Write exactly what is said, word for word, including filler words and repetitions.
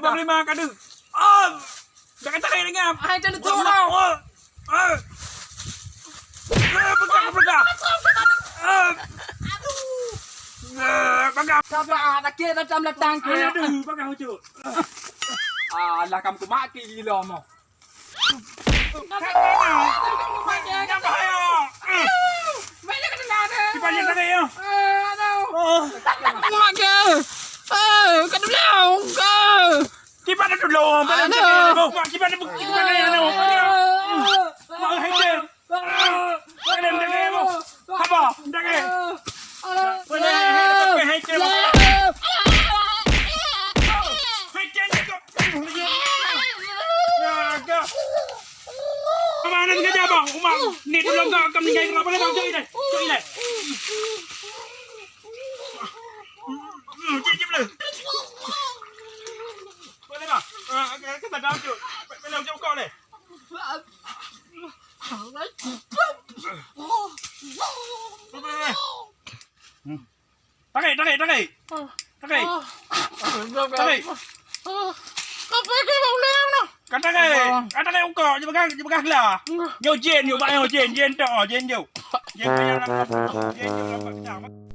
Abang lima ka deuh. Ah. Dah kata lain ngam. Hai, jangan tu. Oh. Ah. Eh, pegang, pegang. Ah. Eh, pegang. Sabar, ah, sakit macam letang ke. Aduh, pegang ucuk. Ah, lah kamu tu maki gila mo. Yang bahaya. Kiban yang tadi ya. Oh. Mak ke. Eh, kat belakang ke. Kiban tu dulu. Aduh. Mak kiban tu, kiban yang tu. Mak hidung. Kena menjaga, Ibu. Sabar, menjaga. Boleh, hei, hei, hei, hei. Hei, hei, hei. Ya, agak. Abang, nak kerja, Bang? Umar, ni dulu kau akan meninggal. Boleh, Bang? Cari deh. Cari deh. Hmm, cik, cik, boleh. Boleh, Bang? Ah, okey, okey, tak ada, Cuk. Boleh, Cuk, kau deh. Tarik, tarik, tarik. Tarik. Tarik. Apa ke bang ulang noh? Kata tarik. Kata tarik ukok, dia pegang, dia pegang gelah. Nyo jin, nyo bak nyo jin, jin tok, jin jauh. Jin payah lambat, jin jauh lambat kencang.